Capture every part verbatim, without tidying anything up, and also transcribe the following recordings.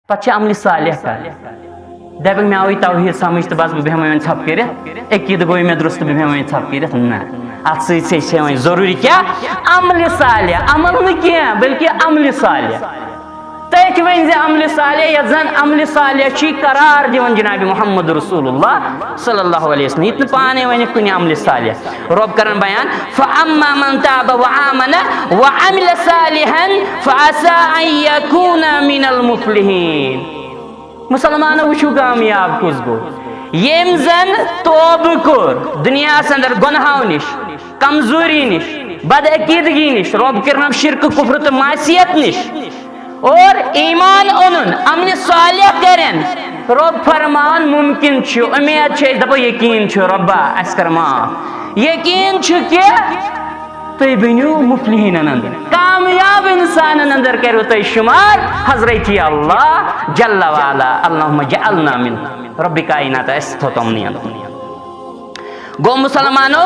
پتہٕ چھِ عملِ صالح کرٕنۍ۔ دَپَکھ، مےٚ آوٕے توحیٖد سمجھ تہٕ بس، بہٕ بیٚہمَے وۄنۍ ژھۄپہٕ کٔرِتھ، عقیٖدٕ گوٚوُے مےٚ درست، بہٕ بیٚہمَے وۄنۍ ژھۄپہٕ کٔرِتھ۔ نہ، اَتھ سۭتۍ سۭتۍ چھِ وۄنۍ ضروٗری کیٛاہ؟ عملِ صالح۔ عمل نہٕ کینٛہہ، بلکہِ عملِ صالح۔ تٔتھۍ ؤنۍ زِ عملِ صالح، یَتھ زَن عملِ صالح چھُے قرار دِوان جناب محمد رسول اللہ صلی اللہ علیہ وسلم۔ یہِ تہِ نہٕ پانے ؤنِتھ کُنہِ عملِ صالح۔ رۄب کران بیان، فَأَمَّا مَنْ تَابَ وَآمَنَ وَعَمِلَ صَالِحًا فَعَسَىٰ أَنْ يَكُونَ مِنَ الْمُفْلِحِينَ۔ مسلمانو، وٕچھِو کامیاب کُس گوٚو؟ ییٚمۍ زَن توبہٕ کوٚر دُنیاہَس اندر گۄنہو نِش، کمزوٗری نِش، بدعقیٖدگی نِش، رۄب کٔرنم شرکہٕ کفر تہٕ معصیت نِش، اور ایمان اوٚنُن، عملِ صالح کٔرِن۔ رۄب فرمان، مُمکِن چھُ، اُمید چھِ أسۍ، دَپو یقیٖن چھُ، رۄبا اَسہِ کر معاف۔ یقیٖن چھُ کہِ تُہۍ بٔنِو مُفلِحیٖنَن اندر، کامیاب اِنسانَن اندر کٔرِو تُہۍ شُمار۔ حضرت اللہ جل وعلا، اللہم جعلنا من، رۄبِ کائنات، اَسہِ تھٲو تِمنٕے اندر۔ گوٚو مسلمانو،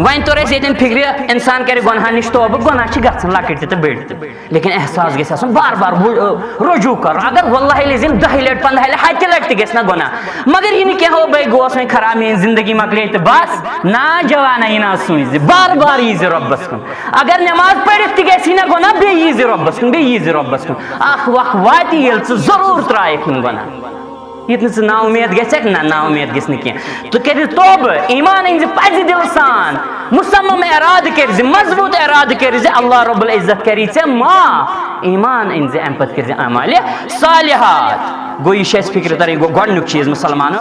وۄنۍ توٚر اَسہِ ییٚتٮ۪ن فِکرِ، اِنسان کَرِ گۄناہَن نِش توبہٕ، گۄناہ چھِ گژھان لۄکٕٹۍ تہِ تہٕ بٔڑۍ تہِ، لیکن احساس گژھِ آسُن بار بار وُ-، رجوع کَرُن۔ اگر واللہ العظیم دَہہِ لَٹہِ، پنٛداہہِ لَٹہِ، ہَتہِ لَٹہِ تہِ گژھِ نہ گۄناہ، مگر یہِ نہٕ کینٛہہ، ہو بھائی، گوس وۄنۍ خراب، میٛٲنۍ زندگی مۄکلے تہٕ بس۔ نا جوانا، یہِ نہ سوٗنٛچ زِ بار بار یی زِ رۄبَس کُن۔ اگر نٮ۪ماز پٔرِتھ تہِ گژھی نہ گۄناہ، بیٚیہِ یی زِ رۄبَس کُن، بیٚیہِ یی زِ رۄبَس کُن۔ اَکھ وقت واتہِ، ییٚلہِ ژٕ ضروٗر ترٛایَکھ یِم گۄناہ۔ ییٚتہِ نہٕ ژٕ نا اُمید گژھکھ، نہ، نا اُمید گژھِ نہٕ کینٛہہ۔ ژٕ کٔرِو توبہٕ، ایمان أنۍ زِ پَزِ دِلہٕ سان، مُصمم ارادٕ کٔرۍ زِ، مضبوٗط ارادٕ کٔرۍ زِ، اللہ رب العزت کَری ژےٚ معاف۔ ایمان أنۍ زِ، اَمہِ پَتہٕ کٔرۍ زِ اعمالِ صالحات۔ گوٚو، یہِ چھِ اَسہِ فِکرِ تَرٕنۍ، گوٚو گۄڈٕنیُک چیٖز مُسلمانو۔